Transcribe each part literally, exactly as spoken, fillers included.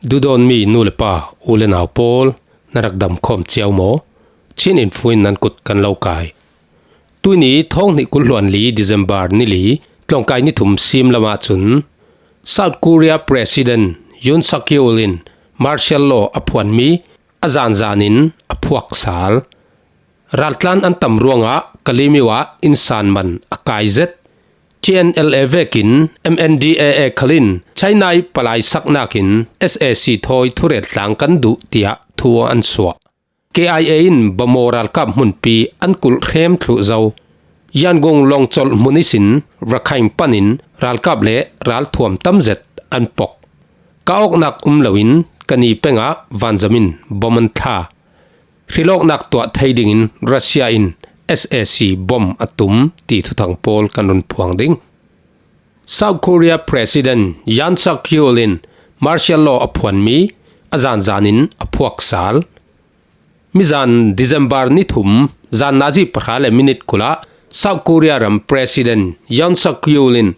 Duhdawtmi nu le pa, u le nau pawl, na rak dam khawm cia maw? Chin Info in nan kut kan lo kai. Tuini thawng hnih kul hluan li December ni li, tlawngkai ni thum sim lamah cun South Korea President Yoon Suk Yeol in martial law a phuanmi a zanzanin a phuak sal. Raltlan an tam ruangah Kalemyo ah innsan man a kai zet. T N L A vekin M N D A A khalin China ih palai saknakin S A C thawi thurel tlang kan duh tiah thu an suah. K I A in Bamaw ralkap hmunpi an kulh hrem thluh zo. Yangon lawngcolh hmun ihsin Rakhine panin ralkap le ralthuam tam zet an pok. Ka awknak um loin ka ni pengah vanzam in bom an thla. Hrilawknak tuah thei dingin Russia in S A C bom a tum ti thuthang pawl kan run phuang ding. South Korea President Yoon Suk Yeol in martial law a phuanmi a zanzanin a phuak sal. Mizan December ni thum zan nazi pahra le minit kulah South Korea ram President Yoon Suk Yeol in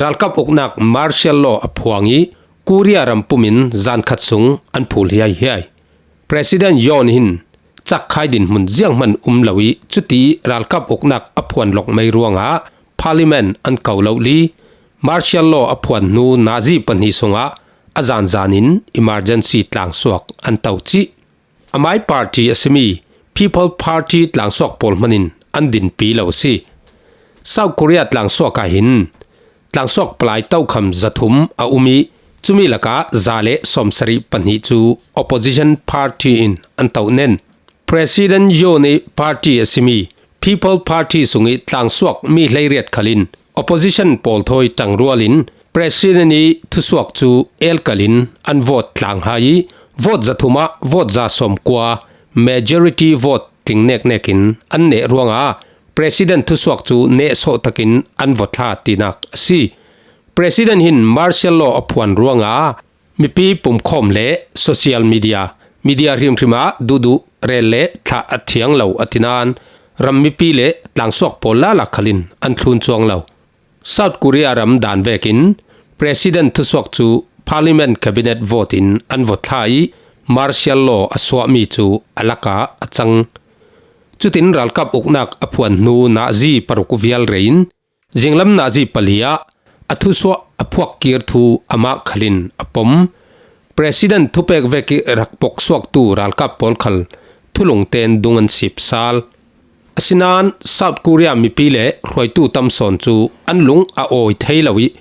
ralkap uknak martial law a phuang ih Korea ram pumin zan khat sung an phul hiaihiai. President Yoon hin cakkhai dinhmun zianghman um lo ih cuti ralkap uknak a phuan lawk mai ruangah Parliament an ko lo li. Martial law a phuan hnu nazi pahnih sungah a zanzanin emergency tlangsuak an to cih. Amai party a simi People Party tlangsuak pawl hmanin an dinpi lo a si. South Korea tlangsuak ah hin tlangsuak palai tokham zathum a um ih cumi lakah za le sawmsarih pahnih cu opposition party in an tohnen. President Yoon ih party a simi People Party sungih tlangsuak mi hleiriat khalin opposition pawl thawi ṭangrual in President ih thusuak cu elkalin an vote tlang hai ih vote zathum ah vote za sawmkua majority vote tling neknek in an neh ruangah President thusuak cu nehsawh takin an va thla tinak a si. President hin martial law a phuan ruangah mipi pumkhawm le social media, media hrimhrim ah duhduh rel le thlah a thiang lo a ti nain ram mipi le tlangsuak pawl lala khalin an thlun cuang lo. South Korea ram dan vekin President thusuak cu Parliament Cabinet vote in an va thla ih martial law a suahmi cu a lakah a cang. Cutin ralkap uknak a phuan hnu nazi paruk vial rei in zinglam nazi pali ah a thusuah a phuak kir thu amah khalin a pom. President thupek vekih rak poksuaktu ralkap pawl khal thulungten dung an sip sal. Asinain South Korea mipi le hruaitu tam sawn cu an lung a awi thei lo ih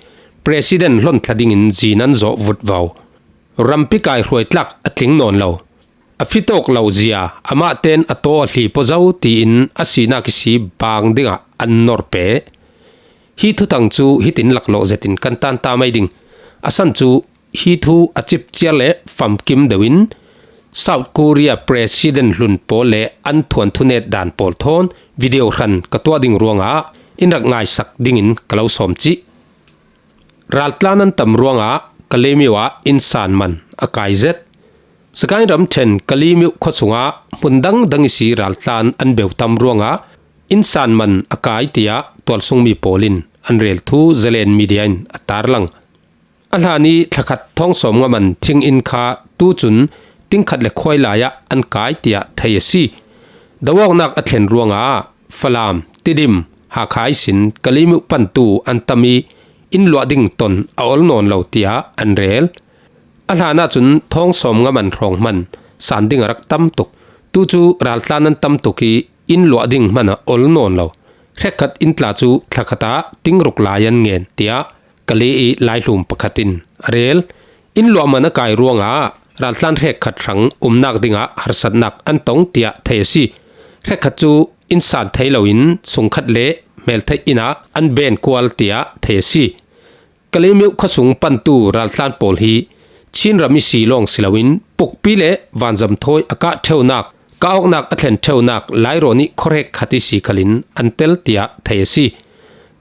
President hlon thla dingin zin an zawh vutvo. Rampi kai hruaitlak a tling nawn lo. A fitawk lo zia amah ten a taw a hli pawh zo tiin a sinak ihsi bang dingah an nor peh. Hi thuthang cu hitin laklawh zetin kan tanta mai ding. A san cu hi thu a cipciar le famkim deuh in South Korea President hlun pawl le an thuanthu net dan pawl thawn video hran ka tuah ding ruangah in rak ngaisak dingin ka lo sawm cih. Raltlan an tam ruangah Kalemyo ah innsan man a kai zet. Sagaing ramṭhen Kalemyo khuasungah hmun dangdang ihsi raltlan an beu tam ruangah innsan man a kai tiah tualsungmi pawl in an rel thu Zalen Media in a tarlang. A hlan ih thlakhat thawng sawmnga man thinginn kha tucun tingkhat le khuai lai ah an kai tiah thei a si. Doawknak a thlen ruangah Falam, Tidim, Hakha ihsin Kalemyo pantu an tam ih inn luah ding ton a ol nawn lo tiah an rel. A hlan ahcun thawng sawmnga man hrawng hman san ding a rak tam tuk. Tucu raltlan an tam tuk ih inn luah ding hman a ol nawn lo. Hrekkhat inn tla cu thlakhat ah tingruk lai an ngen, tiah Kale ih laihlum pakhat in a rel. Inn luah man a kai ruangah raltlan hrekkhat hrang umnak dingah harsatnak an tong, tiah thei a si. Hrekkhat cu inn san thei loin sungkhat le hmeltheih inn ah an ben kual, tiah thei a si. Kalemyo khuasung pantu raltlan pawl hi Chin ram ihsi lawng si loin pukpi le vanzam thawi a kah ṭheunak, kah awknak a thlen ṭheunak Lairawn ih khuahrek khat ihsi khalin an tel, tiah thei a si.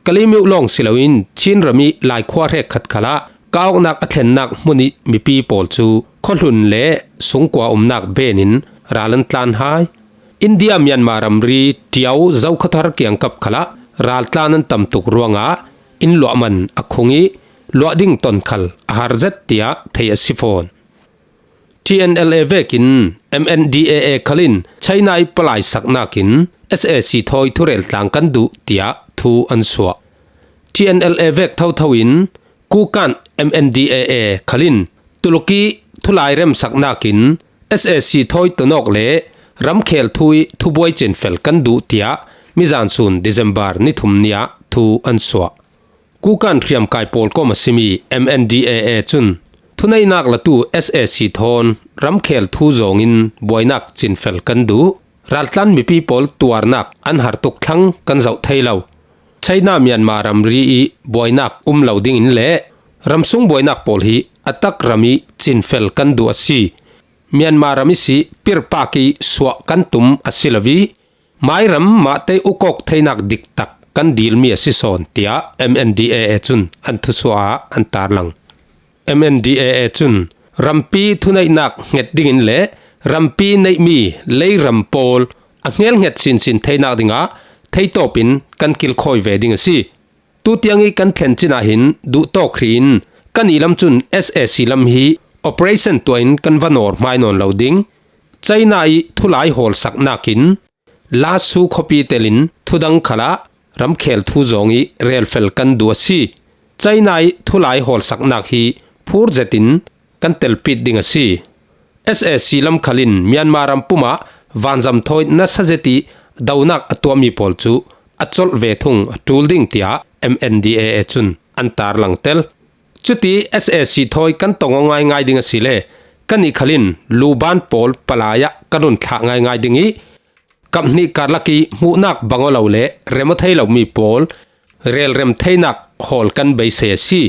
Kalemyo lawng si loin Chin ram ih Laikhua hrek khat khalah kah awknak a thlennak hmun ih mipi pawl cu khuahlun le sungkua umnak benin ral an tlan hai. India Myanmar ramri Tiau Zokhawthar kiangkap khalah raltlan an tam tuk ruangah inn luah man a khung ih luah ding ton khal a har zet, tiah thei a si fawn. T N L A vekin M N D A A khalin China i palai saknakin S A C thawi thurel tlang kan duh tiah thu an suah. T N L A vek thotho in Kukan M N D A A khalin Tuluki thulai remsaknakin S A C thawi tonawk le ramkhel thu i thubuai cinfel kan duh tiah mizan sun December ni thum ni ah thu an suah. Kukan hriamkai pawl kawm a simi M N D A A cun thuneihnak latu S A C thawn ramkhel thu zawngin buainak cinfel kan duh. Raltlan mipi pawl tuarnak an har tuk thlang kan zoh thei lo. China Myanmar ramri i buainak um lo dingin le ramsung buainak pawl hi a tak ram i cinfel kan duh a si. Myanmar ram i si pirpak i suah kan tum a si lo i mairam mahte ukawk theinak diktak kan dilmi a si sawn tiah M N D A A cun an thusuah ah an tarlang. M N D A A cun rampi thuneihnak hnget dingin le rampi neihmi leiram pawl a hngelhnget sinsin theinak dingah theitawpin kan kilkhawi ve ding a si. Tutiang i kan thlen cinah hin duhtawk hrih in kan ihlam cun S A C lam hi operation tuah in kan va nawr hmai nawn lo ding. China i thulai hawlsaknakin Lasu khuapi telin thudang khalah ramkhel thu zawng i relfel kan duh a si. China i thulai hawlsaknak hi phur zetin kan telpit ding a si. S A C lam khalin Myanmar ram pumah vanzam thawi nasa zet i donak a tuahmi pawl cu a colh ve thung a ṭul ding tiah M N D A A cun an tarlang tel. Cuti S A C thawi kan tong aw ngaingai ding a si le kan ih khalin luban pawl palai ah kan run thlah ngaingai ding i kap hnih karlak i hmuhnak bang aw lo le rem aw thei lomi pawl relrem theinak hawl kan beisei a si.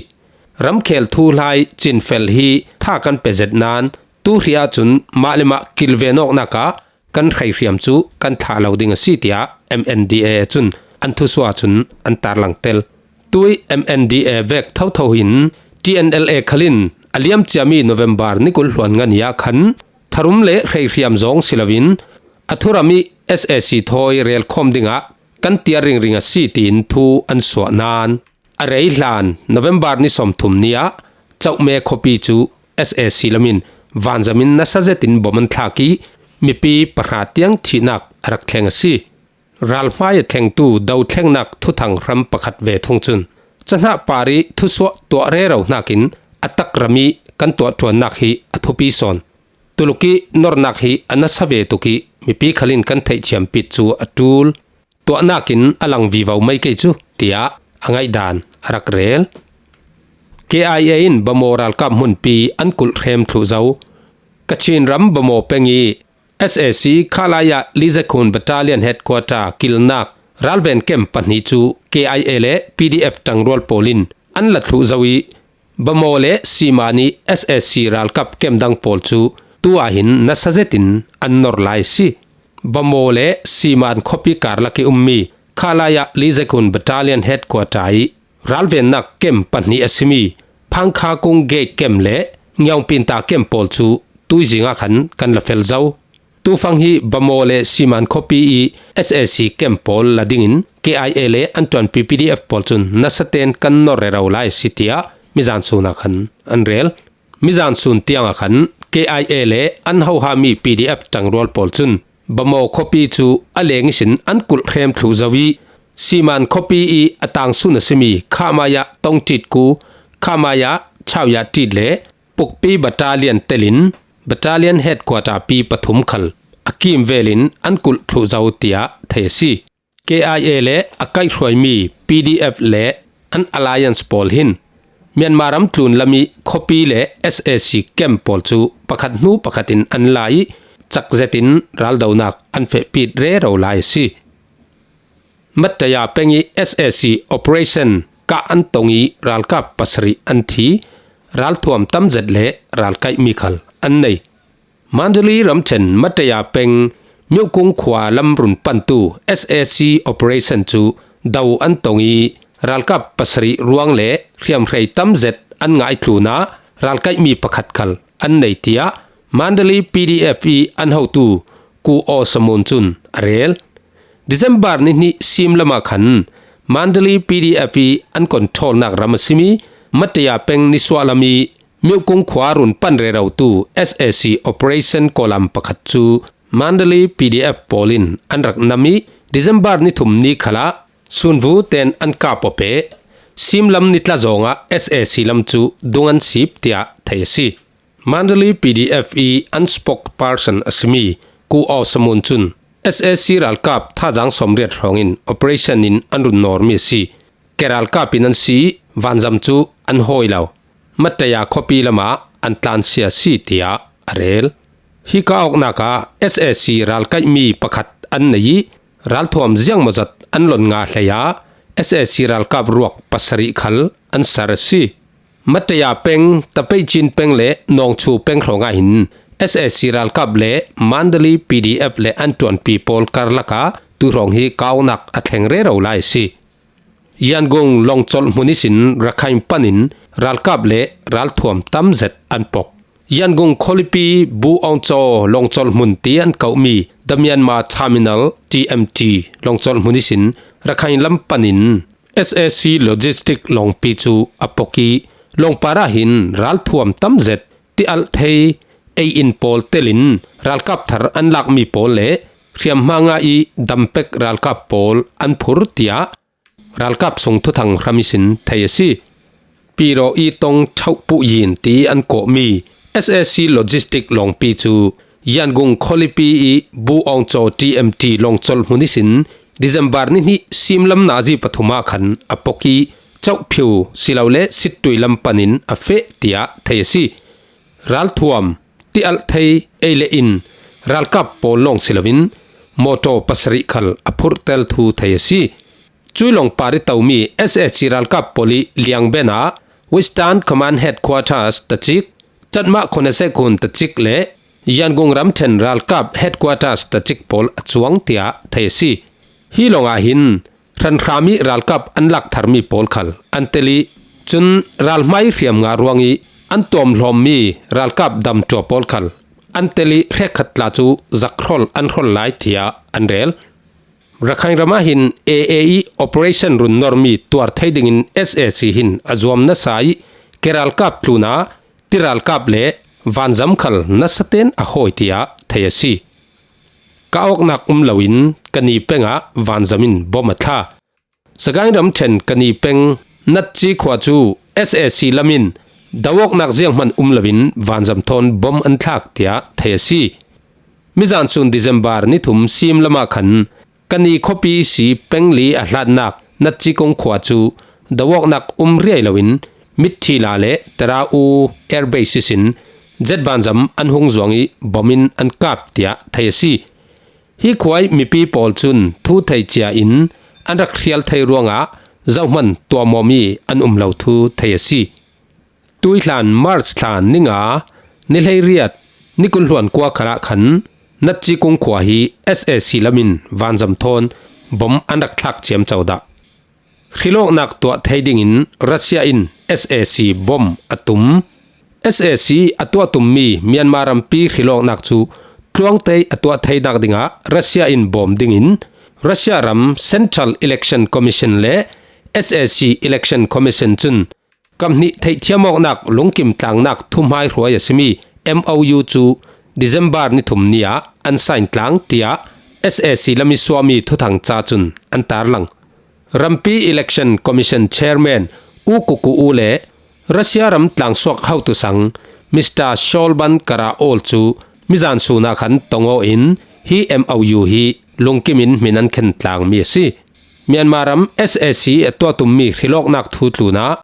Ramkhel thuhlai cinfel hi tha kan pe zet nain tu hri ahcun mah le mah kilven awknak ah kan hreihriam cu kan thlah lo ding a si tiah M N D A A cun an thusuah cun an tarlang tel. Tui M N D A A vek thotho hin T N L A khalin a liam ciami November ni kul hluan nga ni ah khan tharum le hreihriam zawng si loin a thuram i S A C thawi relkhawm dingah kan tiar ringring a si tiin thu an suah nain a rei hlan November ni sawmthum ni ah Chauhme khuapi cu S A C lamin vanzamin nasa zetin bom an thlak i mipi pahra tiang thihnak a rak thleng a si. Ralhmai a thlengtu dothlengnak thuthang hram pakhat ve thung cun cahnah par i thusuah tuah rero hnakin a takram i kan tuah ṭuannak hi a thupi sawn. Tuluk i nornak hi a nasa ve tuk i mipi khalin kan theihthiam pit cu a ṭul. Tuahnak in a lang vivo mai kei cu, tiah a ngaihdan a rak rel. K I A in Bamaw ralkap hmunpi an kulh hrem thluh zo. Kachin ram Bamaw peng i S A C Khalaya Lizekhun Battalion Headquarter kilnak ralven kem pahnih cu K I A le P D F ṭangrual pawl in an la thluh zo i Bamaw le Siman i S A C ralkap kem dang pawl cu tu ah hin nasa zetin an nor lai a si. Bamaw le Siman khuapi karlak i ummi Khalaya Lizekhun Battalion Headquarter i ralvennak kem pahnih a simi Phangkhakung Gate kem le Ngiaungpinta kem pawl cu tuizing ah khan kan la fel zo. Tufang hi Bamaw le Siman khuapi i S A C kem pawl la dingin K I A le an ṭuanpi P D F pawl cun nasaten kan nor rero lai a si, tiah mizan sun ah khan an rel. Mizan sun tiang ah khan K I A le an hohami P D F ṭangrual pawl cun Bamaw khuapi cu a leng ihsin an kulh hrem thluh zo i Siman khuapi i a tangsun a simi Khamaya Tongtit Ku, Khamaya Chauya Tit le Pukpi Battalion telin Battalion Headquarter pi pathum khal a kim velin an kulh thluh zo, tiah thei a si. K I A le a kaihhruaimi P D F le an alliance pawl hin Myanmar ram tlun lam i khuapi le S A C kem pawl cu pakhat hnu pakhat in an la i cak zetin raldonak an fehpit rero lai a si. Mattaya peng i S A C operation kah an tong i ralkap pasarih an thi, ralthuam tam zet le ralkaihmi khal an nei. Mandalay ramṭhen Mattaya peng Myokung khua lam run pantu S A C operation cu do an tong i ralkap pasarih ruang le hriamhrei tam zet an ngaitlun ah ralkaihmi pakhat khal an nei, tiah Mandalay P D F i an hotu Ku Aw Samun cun a rel. December ni hnih sim lamah khan Mandalay P D F i an controlnak ram a simi Mattaya peng nisuah lam i Myokung khua run pan rerotu S A C operation column pakhat cu Mandalay P D F pawl in an rak nam ih, December ni thum ni khalah sunvu ten an kap awpeh. Simlam ni tla zawngah S A C lam cu dung an sip, tiah theih a si. Mandalay P D F ih an spokesperson a simi Ku Aw Samun cun S A C ralkap thazaang sawmriat hrawngin operation in an run nawrmi a si. Ke ralkap in an si ih vanzam cu an hawi lo. Mataya khuapi lamah an tlansia a si, tiah a rel. Hi kah awknak ah S A C ralkaihmi pakhat an nei ih ralthuam ziangmawzat an lon nga hlei ah S A C ralkap ruak pasarih khal an ser a si. Mataya peng, Tapeicin peng le Nawngchu peng hrawngah hin S A C ralkap le Mandalay P D F le an ṭuanpi pawl karlak ah tuihrawng hi kah awknak a thleng rero lai a si. Yangon lawngcolh hmun ihsin Rakhine panin ralkap le ralthuam tam zet an pok. Yangon khualipi Bu Aung Chaw lawngcolh hmun ti an kohmi The Myanmar Terminal, T M T, lawngcolh hmun ihsin Rakhine lam panin S A C logistic lawngpi cu a pok ih, lawngpar ah hin ralthuam tam zet, tialh thei, ei-in pawl telin ralkap thar an lakmi pawl le hriamhma nga ih dampek ralkap pawl an phur, tiah ralkap sung thuthang hram ihsin thei a si. Piraw ih tong Thauh Puh Yin ti an kawhmi S A C logistic lawngpi cu Yangon khualipi ih Bu Aung Chaw T M T lawngcolh hmun ihsin December ni hnih simlam nazi pathum ah khan a pok ih, Thauh Phiu silole Sittwe lam panin a feh, tiah thei a si. Ralthuam, tialh thei, ei le in, ralkap pawl lawng si loin mawṭaw pasarih khal a phurhtel thu thei a si. Cui lawngpar ih tomi S A C ralkap pawl ih liangben ah Western Command Headquarters tacik, Chatmah Khonase Khun tacik le Yangon ramṭhen ralkap Headquarters tacik pawl a cuang, tiah thei a si. Hi lawngah hin hranhram ih ralkap an lak tharmi pawl khal an tel ih, cun ralhmai hriam ngah ruangih an tuamhlawmmi ralkap damṭua pawl khal an tel ih, hrekkhat tla cu zakhrawl an hrawl lai, tiah an rel. Rakhine ram ah hin A A ih operation run normi tuar thei dingin S A C hin a zuam nasa ih, ke ralkap tlunah tiralkap le vanzam khal nasa ten a hawi, tiah thei a si. Kah awknak um loin Kani peng ah vanzam in bom a thla. Sagaing ramṭhen Kani peng Natci khua cu S A C lam in do awknak zianghman um loin vanzam thawn bom an thlak, tiah thei a si. Mizan sun December ni thum simlam ah khan Kani khuapi ihsi pengli a hlatnak Natci kung khua cu do awknak um riai loin mitthi la le terau airbase ihsin jet vanzam an hung zuang ih bom in an kap, tiah thei a si. Hi khua ih mipi pawl cun thu thei cia in an rak hrial thei ruangah zohman tuahmawhmi an um lo thu thei a si. Tuihlan March thla ni nga, ni hleiriat, ni kul hluan kua khalah khan Natci kung khua hi S A C lam in vanzam thawn bom an rak thlak ciamco dah. Hrilawknak tuah thei dingin Russia in S A C bom a tum. S A C a tuah tummi Myanmar rampi hrilawknak cu tluangte a tuah theinak dingah Russia in bawm dingin Russia ram Central Election Commission le S A C Election Commission cun kamhnih theihthiam awknak lungkim tlangnak thuhmai hruai a simi M O U cu December ni thum ni ah an sign tlang, tiah S A C lam ih suahmi thuthang ca cun an tarlang. Rampi Election Commission Chairman U Kuku U le Russia ram tlangsuak hotu sang Mister Sholban Karaol cu mizan sun ah khan tong aw in hi M O U hi lungkim in hmin an khen tlangmi a si. Myanmar ram S A C a tuah tummi hrilawknak thu tlunah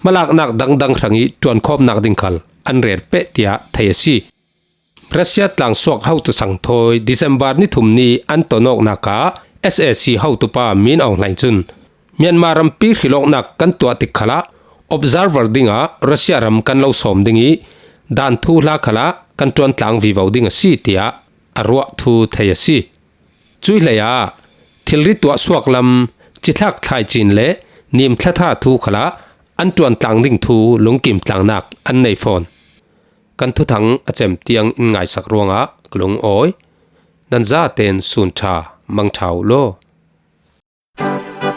hmalaknak dangdang hrangih ṭuankhawmnak ding khal an rel peh, tiah thei a si. Russia tlangsuak hotu sang thawi December ni thum ni an ton awknak ah S A C hotupa Min Aung Hlaing cun Myanmar rampi hrilawknak kan tuah tik khalah observer dingah Russia ram kan lo sawm ding ih dan thuhla khalah kan ṭuan tlang vivo ding a si, tiah a ruah thu thei a si. Cuih hlei ah thilri tuah suak lam, cithlak thlai cin le nim thlatha thu khalah an ṭuan tlang ding thu lungkim tlangnak an nei fawn. Kan thuthang a cem tiang in ngaisak ruangah ka lungawi. Nan zaten sun ṭha, mang ṭha uh law.